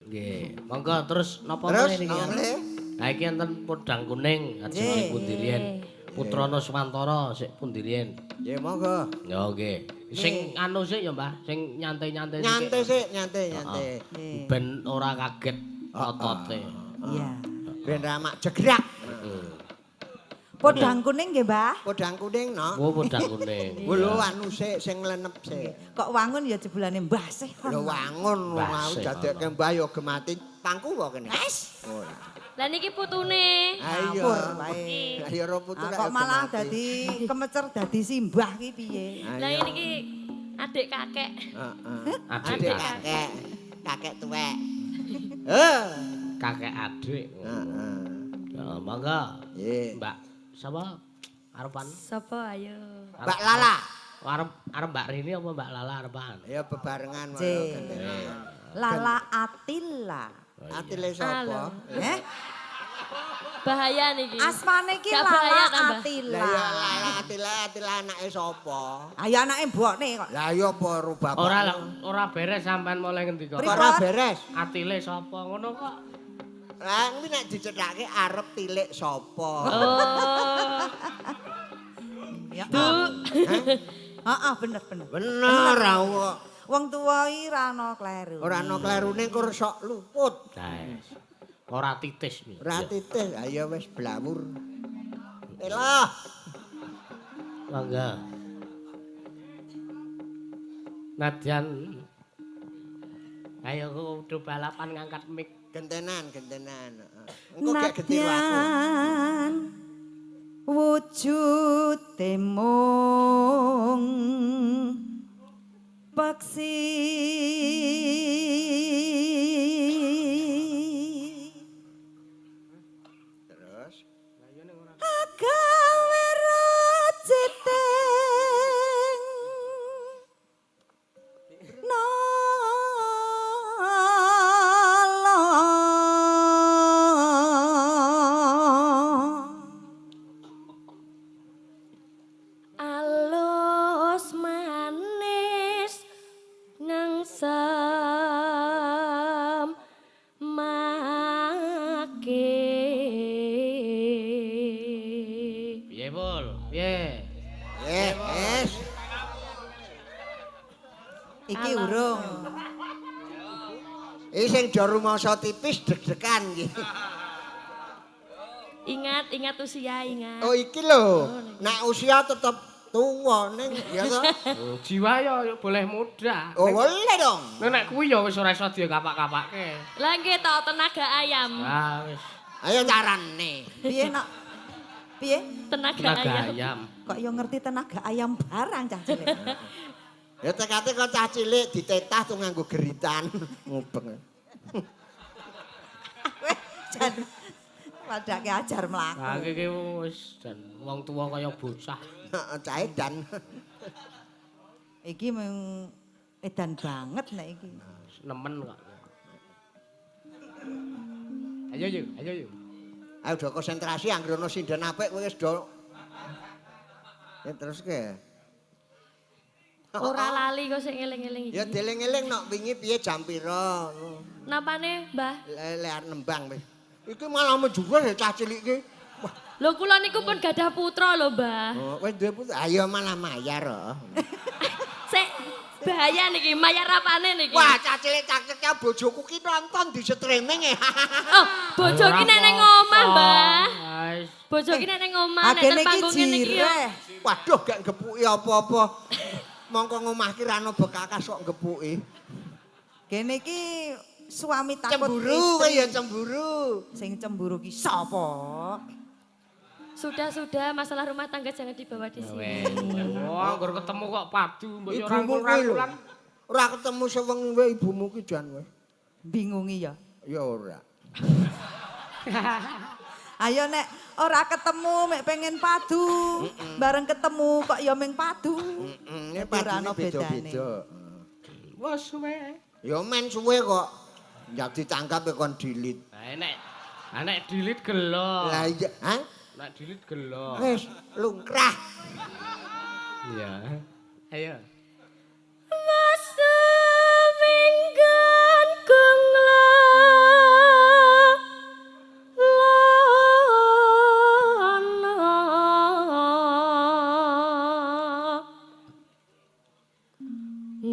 Nggih. Monggo terus napa Terus meneh niki? napa? Ha iki enten podang kuning ajeng sing pundi riyen. Putrana Swantara sik pundi riyen. Nggih, monggo. Ya nggih. Sing anu sik ya, Mbah, sing nyantai-nyantai sik. Nyantai sik, nyantai, nyantai. Ben ora kaget otote. Iya. Ben ramak jegrak. Podang kuning nggih, Mbah? Podang kuning no. Oh, podang kuning. Lho anu sik sing nglenep sik. Kok wangun ya jebulane Mbah sih. Lho wangun Mbah mau sih, dadekke Mbah ya gemati pangku wae kene. Wes. Ora. Lah niki putune. Ayo. Ngawur wae. Lah ya ora putu Ah, lek kok ya malah gemati. dadi kemecer dadi simbah ki piye? Lah niki adik kakek. Heeh. Adik Adik kakek. kakek. Kakek tuwek. Eh. Kakek adik. Heeh. Ya, monggo. Nggih. Mbak sapa? Arepan? Sapa ayo? Mbak Lala. Arep arep Mbak Rini apa Mbak Lala arepan? Ya bebarengan J. Lala Atila. Atile sapa? Eh, Bahaya niki. asmane ki Gak Lala bahaya ta, Mbah? Atila. Lah ya Lala Atila, Atila anake sapa? Ayo anake mbokne kok. Lah ya apa ro bapak? Ora lah, ora beres sampean mulai ngendika. Pripun? Ora beres. Atile sapa ngono kok? Lah kuwi nek dicethake arep tilik sapa? Oh. Ya. Bu. Heeh, bener bener. Bener aku kok. Wong tuwa iki ra ono kleru. Ora ana klerune kur sok luput. Guys. Ora titis. Ora titis, ayo wis blawur. Elah. Mangga. Nadyan. Ayo kudu balapan ngangkat mic. Gentenan, gentenan. Engko gek getiru aku. Nadyan wujude mung peksi. Terus Agawe rojiting nala. Alus manis ngangsem make. Piye, Pul? Piye? eh, es. Iki urung. Iki sing do rumangsa tipis deg-degan iki. Ingat, ingat usia, ingat. Oh iki lho, nek usia tetep tuwa ning ya to. Jiwa ya boleh muda. Oh boleh dong. Nek nek kuwi ya wis ora iso dikapak-kapake. Lah nggih to tenaga ayam. Ah wis. Ayo carane. Piye nak? Piye? Tenaga, Tenaga ayam. ayam. Kok yo ngerti tenaga ayam barang cah cilik. Ya tekate kok cah cilik ditetah tuh nganggo geritan ngubeng. Weh, jan padake ajar mlaku. Lah iki wis jan wong tuwa kaya bocah. Heeh, cah edan. Iki mung edan banget nek iki. Nemen kok. Ayo yuk, ayo yuk. Ayo do konsentrasi anggere ono sinden apik kowe wis do. Ya terus ke. Ora lali kok sing eling-eling iki. Ya dieling-eling nok wingi piye jam pira. Napane, Mbah? Le arep nembang wis. Iki malah menjuwur ya cah cilik iki. Wah, Lho kula niku pun gadah putra lho, Mbah. oh, wis duwe putra. Ayo malah mayar oh. Sik bahaya niki, mayar apane niki? Wah, cah cilik cah cilik bojoku ki nonton di streaming e. Oh, bojo ki nek ning omah, Mbah. Wis. Bojo ki nek ning omah nek Agene ten iki panggung ngene iki yo. jireh. Waduh, gak gepuki apa-apa. Mongko ngomah ki ra ono bekakas kok gepuki. Kene iki suami takut Cemburu istri. kowe ya cemburu. Sing cemburu ki sapa? Sudah-sudah masalah rumah tangga jangan dibawa di sini. Wah, anggur ketemu kok padu, mbok yo Ibumu kuwi lho. rangkul-rangkulan. Ora ketemu sewengi wae ibumu ki jan wae. Bingungi ya. Ya ora. Ayo nek ora ketemu mek pengen padu, bareng ketemu kok ya meng padu. Heeh, Dadi ora padune ono bedane. beda-beda. Wes suwe. Ya men suwe kok. Ndak ditanggap ya kon delete. Lah nek nek delete gelo. Lah iya, ha? Nek delete gelo. Wis lungkrah. Iya. Ayo. Masa minggon kung lor.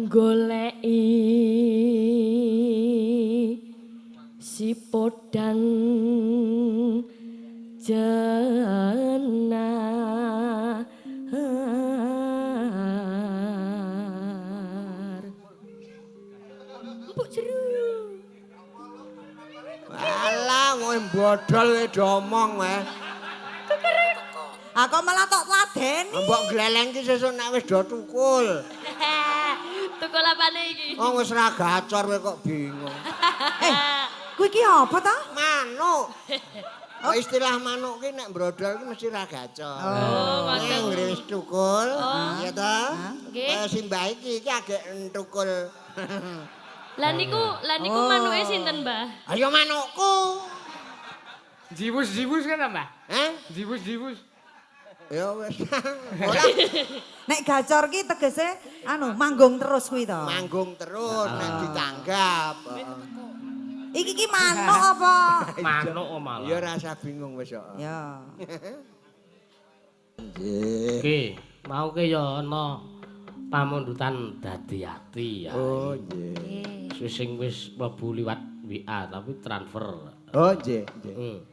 Goleki si podang jenar. Empuk jeru. Alah, kowe bodol kowe diomong wae. Aku malah tok ladeni. Mbok gleleng ki sesuk nek wis do tukul. Tukul apane iki? Wong wis ra gacor kowe kok bingung. Kuwi iki apa ta? Manuk. Oh, istilah manuk ki nek brodol ki mesti ra gacor. Oh, ngoten. Nek wis tukul, ya ta? Nggih. Simbah iki iki agek tukul. Lah niku manuke sinten, Mbah? Ayo manukku. Jiwus-jiwus kan ta, Mbah? Hah? Jiwus-jiwus. Ya wis. Ora Nek gacor ki tegese anu manggung terus kuwi to. manggung terus nek ditanggap. Iki ki manuk apa? Manuk kok malah. Ya rasa bingung wis kok. Ya. Nggih. Oke, mau ke ya ana pamundutan dadi ati ya. Oh, nggih. Sing wis mlebu liwat WA tapi transfer. Oh, nggih, nggih.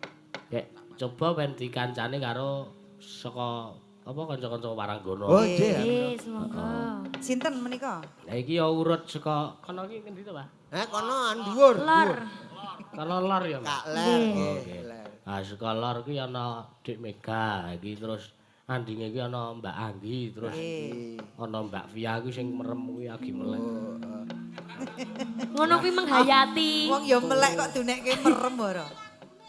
Kayak coba ben dikancane karo saka apa kanca-kanca Waranggono. Oh, nggih. Nggih, semoga. Sinten menika? Lah iki ya urut saka kono iki ngendi to, Pak? Kono dhuwur. Lor. Kono lor ya, Mas. Kak ler nggih. Ler. Ah saka lor iki ana Dik Mega iki terus andinge iki ana Mbak Anggi terus ana Mbak Via kuwi sing merem kuwi agi melek. Ngono kuwi menghayati. Wong ya melek kok dunekke merem ora.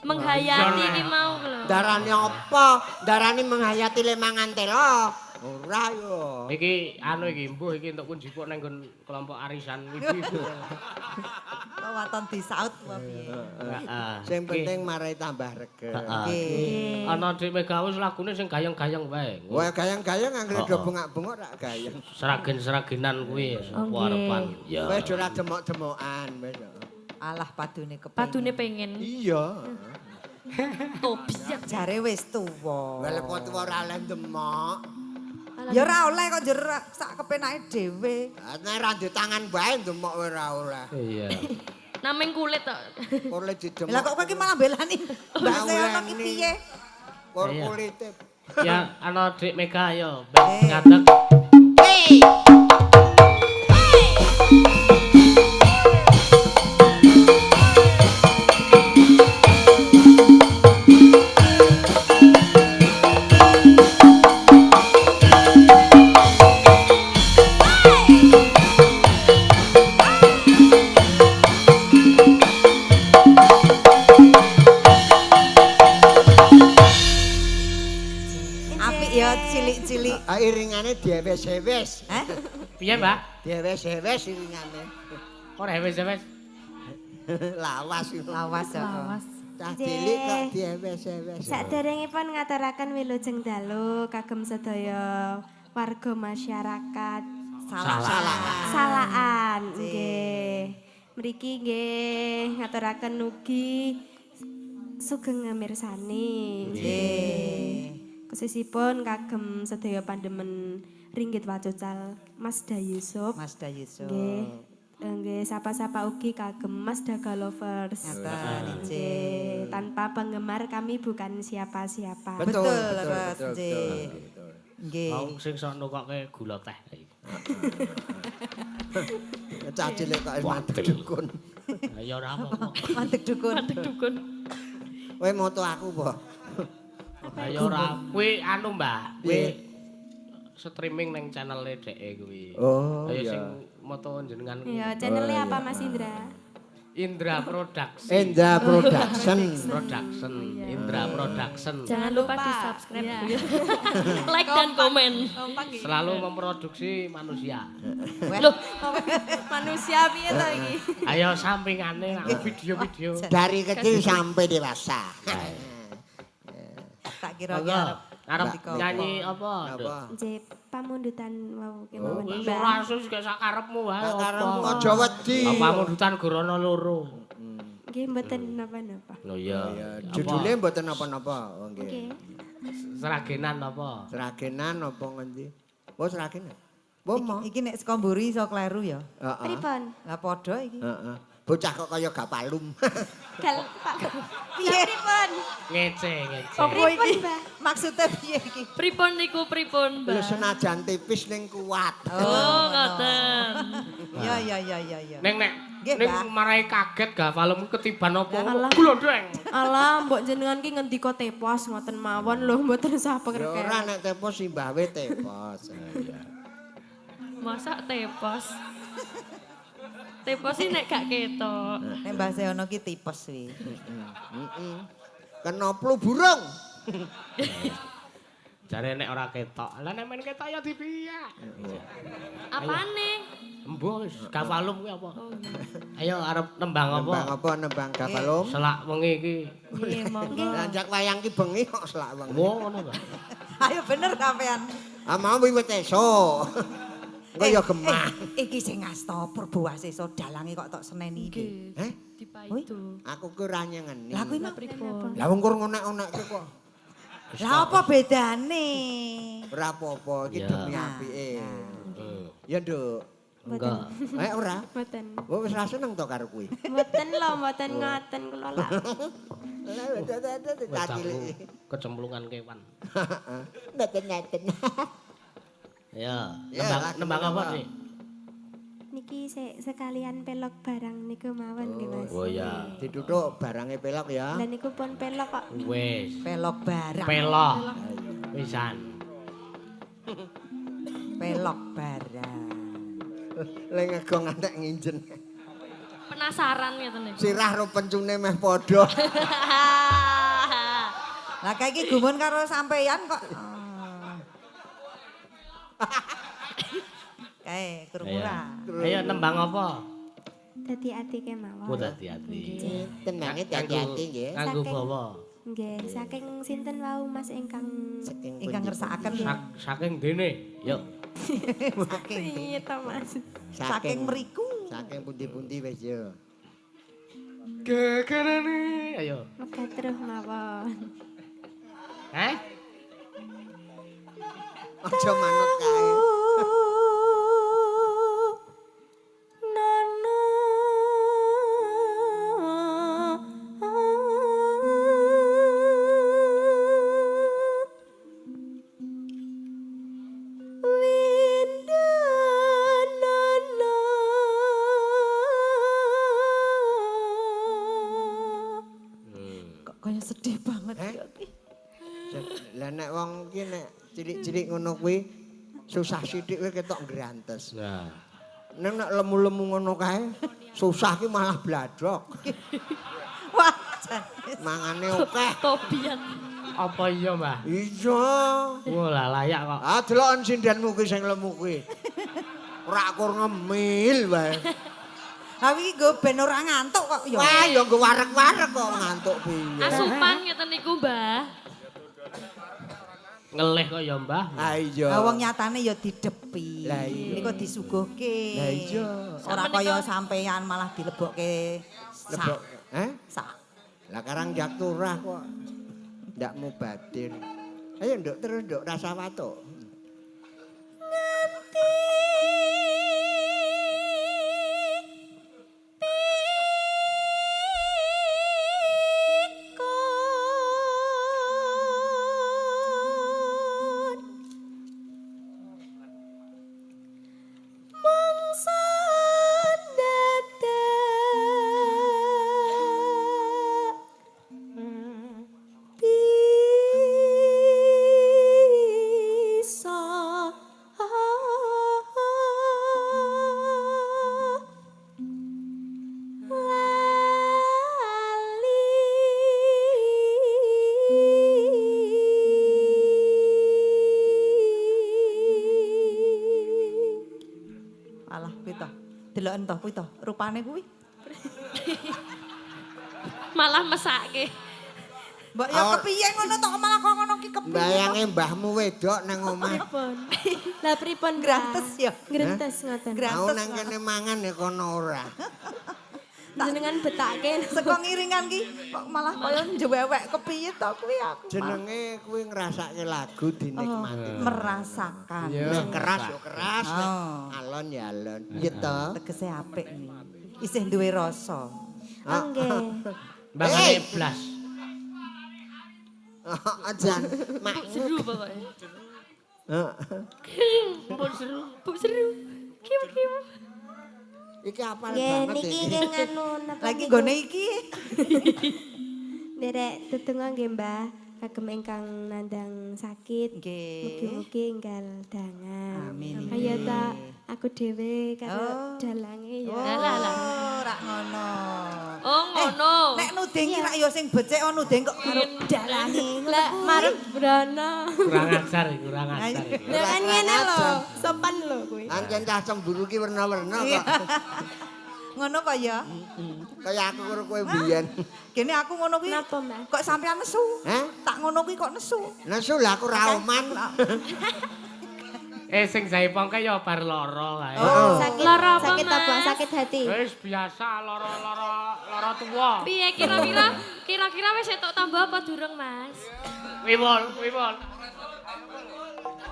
Menghayati iki mau lho. Darane apa? Darane menghayati le mangan telo. Ora yo. Iki anu iki mbuh iki entuk kunjipuk nang nggon kelompok arisan ibu-ibu. Kok waton disaut apa piye? Heeh. Sing penting marai tambah regeng. Heeh. Ana Dik Mega wis lagune sing gayeng-gayeng wae. Wah, gayeng-gayeng anggere do bengak-bengok rak gayeng. Seragen-seragenan kuwi sapa arepan. Ya. Wis ora demok-demokan wis. Alah padune kepengin. Padune pengen. Iya. Tobiat. Jare wis tuwa. Lah lek tuwa ora oleh demok. Ya ora oleh kok njur sak kepenake dhewe. Nek ora ndek tangan wae demok ora oleh. Iya. Nameng kulit tok. Kulit didemok. Lah kok kowe iki malah belani Mbak Seono ki piye? Kur kulite. Ya ana Dik Mega yo ben ngadeg. Hey. Cilik-cilik. Iringane diewes-ewes. Heh? Piye, Mbak? Diewes-ewes iringane. Ora ewes-ewes. Lawas iku. Lawas ya. Lawas. Cah cilik kok diewes-ewes. Saderengipun ngaturaken wilujeng dalu kagem sedaya warga masyarakat Salaan. Salaan nggih. Mriki nggih ngaturaken ugi sugeng ngamirsani. Nggih. Khususipun kagem sedaya pandemen ringgit wacucal Mas Da Yusuf. Mas Da Yusuf. Nggih. Nggih, sapa-sapa ugi kagem Mas Daga Lovers. Ngaten, nggih. Tanpa penggemar kami bukan siapa-siapa. Betul, Betul, betul, nggih. betul. Nggih. Wong sing sok nukokke gula teh iki. Cah cilik kok wis mandek dukun. Lah ya ora apa-apa. Mandek dukun. Mandek dukun. Kowe moto aku apa? Ayo ora kuwi anu Mbah, kuwi streaming nang channel-e dheke kuwi. Oh, ayo iya. sing moto jenengan kuwi. Iya, channelnya apa Mas Indra? Indra Production. Indra Production. Production, Indra Production. Jangan lupa di-subscribe. Like dan komen. Selalu memproduksi manusia. Loh, manusia piye to iki? Ayo sampingane video-video. Dari kecil sampai dewasa. Tak kira ki Arep nyanyi apa? Apa? Nggih, pamundutan wau kemawon. Wis ora sus gak sakarepmu wae. Sakarepmu aja wedi. Pamundutan gorono loro. Nggih, mboten napa-napa. Lho iya. Judule mboten napa-napa. Oh nggih. Seragenan apa? Seragenan apa ngendi? Oh seragenan. Bomo. Iki nek saka mburi iso kleru ya. Heeh. Pripun? Lah padha iki. Heeh. Bocah kok kaya gak palum. Gal Pak. Piye? Pripun? Ngece, ngece. Apa Pripun, iki? Mbah? Maksudnya piye iki? Pripun niku pripun, Lho Mbah? senajan tipis ning kuat. Oh, ngoten. Ya ya ya ya ya. Neng nek Nggih, ning Mbah. marai kaget gafalem ketiban apa? Alah. Glondeng. Alah, mbok jenengan ki ngendika tepos ngoten mawon lho, mboten usah Ya ora pengertian. nek tepos simbahe tepos. Masa tepos. Tepos sih nek gak ketok. Nek Mbah Sehono ki tipes kuwi. Heeh. Kena flu burung. Jare nek ora ketok. Lah nek men ketok ya dipiye? Apane? Embuh wis gafalum kuwi apa? Ayo arep nembang apa? Nembang apa nembang gafalum? Selak wengi iki. Nggih, monggo. Lanjak wayang ki bengi kok selak wengi. Wo ngono ta. Ayo bener sampean. Ah mau wiwit esuk. Engko ya gemah. Iki sing ngasta Purbowaseso dalange kok tok seneni iki. Heh, Dipaido. aku ki ora nyengeni. Lah kuwi mah Pripun? Lah wong kur ngonek-onekke kok. Lah apa bedane? Ora apa-apa, iki Ya. demi apike. Ya, Nduk. Enggak. Eh ora. Mboten. Kowe wis ra seneng to karo kuwi. Mboten lho, mboten ngoten kula lak. Lah Wis aku kecemplungan kewan. Mboten-mboten. Ya, Ya, nembang lagi nembang apa nembang. sih? Niki sekalian pelok barang niku mawon nggih, Mas. Oh ya. Ditutuk barange pelok ya. Lah niku pun pelok kok. Wis. Pelok barang. Pelok. Pisan. Pelok barang. Le ngegong antek nginjen. Penasaran ngeten niku. Sirah ro pencune meh padha. Lah kayak iki gumun karo sampeyan kok. Kae krungu ra. Ayo nembang apa? Dadi ati kemawon. Oh dadi-ati. Tenange dadi-ati nggih. Nganggo bawa. Nggih, saking sinten wau Mas ingkang Saking Ingkang pundi-pundi. ngersakaken Saking dene. Yuk. saking Iya to, Mas. saking mriku. Saking pundi-pundi wis yo. Gegerane. Ayo. Megatruh mawon. Heh? Aja manut kae. Nana Windanana Kok kaya sedih banget Eh? ya ki. Lah nek wong ki nek cilik-cilik ngono kuwi susah sithik kuwi ketok grantes. Nah. Nek nek lemu-lemu ngono kae susah ki malah bladok. Wah, jan. Mangane akeh. Tobiat. Apa iya, Mbah? Iya. Wah, lah layak kok. Ah deloken sindenmu kuwi sing lemu kuwi. Ora kur ngemil wae. Lah iki nggo ben ora ngantuk kok ya. Wah, ya nggo warek-warek kok ngantuk piye. Asupan ngeten niku, Mbah. Ngelih kok ya, Mbah. Ah iya. Lah wong nyatane ya didepi. Lah iya. Niku disuguhke. Lah iya. Ora kaya sampeyan malah dilebokke Lebok, sak. eh? Sak. Lah karang jak turah kok ndak mubadir. Ayo nduk terus nduk rasa watuk. Nganti pikun mangsa dadak bisa lali Alah kuwi to. Deloken to kuwi to, rupane kuwi. Malah mesake. Mbok ya kepiye ngono to malah kok ngono ki kepiye. Bayange mbahmu wedok nang omah. Pripun? Lah pripun? Grantes ya? Grantes ngoten. Grantes. Aku nang kene mangan ya kono ora. Jenengan betake. Saka ngiringan ki kok malah kaya njewewek kepiye to kuwi aku. Jenenge kuwi ngrasake lagu dinikmati. Oh, merasakan. Nek keras yo keras, nek Oh. alon ya alon. Iya to. Tegese apik kuwi. Isih duwe rasa. Oh nggih. Mbangane blas. Ajan mak. Seru pokoknya. Heeh. Bu seru, bu seru. Kiu kiu. Iki apal Nggih banget niki iki. nggih nganu napa Lagi niku? nggone iki. Nderek tetungga nggih Mbah, kagem ingkang nandang sakit. Nggih. Mugi-mugi enggal dangan. Amin. Kaya ta aku dhewe karo Oh. dalange ya. Oh, Lah, lah. rak ngono. Oh ngono. Nek nuding ki rak ya sing becik oh nuding kok karo dalange. Lah marep brana. Kurang ajar iki, kurang ajar iki. Lah kan ngene lho, sopan lho kuwi. Ancen cah cemburu ki werna-werna kok. Ngono apa ya? Kaya aku karo kowe biyen. Gene aku ngono kuwi. Napa, Mbah? Kok sampean nesu? Hah? Tak ngono kuwi kok nesu. Nesu lah aku ra oman. Eh sing jaipong kae ya bar lara kae. Oh. Sakit Lara apa, sakit apa? Mas? Sakit hati. Wis biasa lara-lara lara tuwa. Piye kira-kira kira-kira wis entuk tambah apa durung, Mas? Wiwol, wiwol.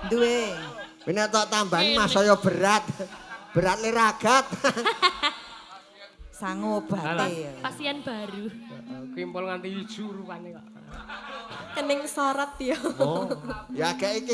Duwe. Wene tok tambahan mas saya berat. Berat leragat. Sangu obate. Pasien baru. Kuwi impul nganti ijo rupane kok. Kening sorot ya. Oh. Ya gak iki.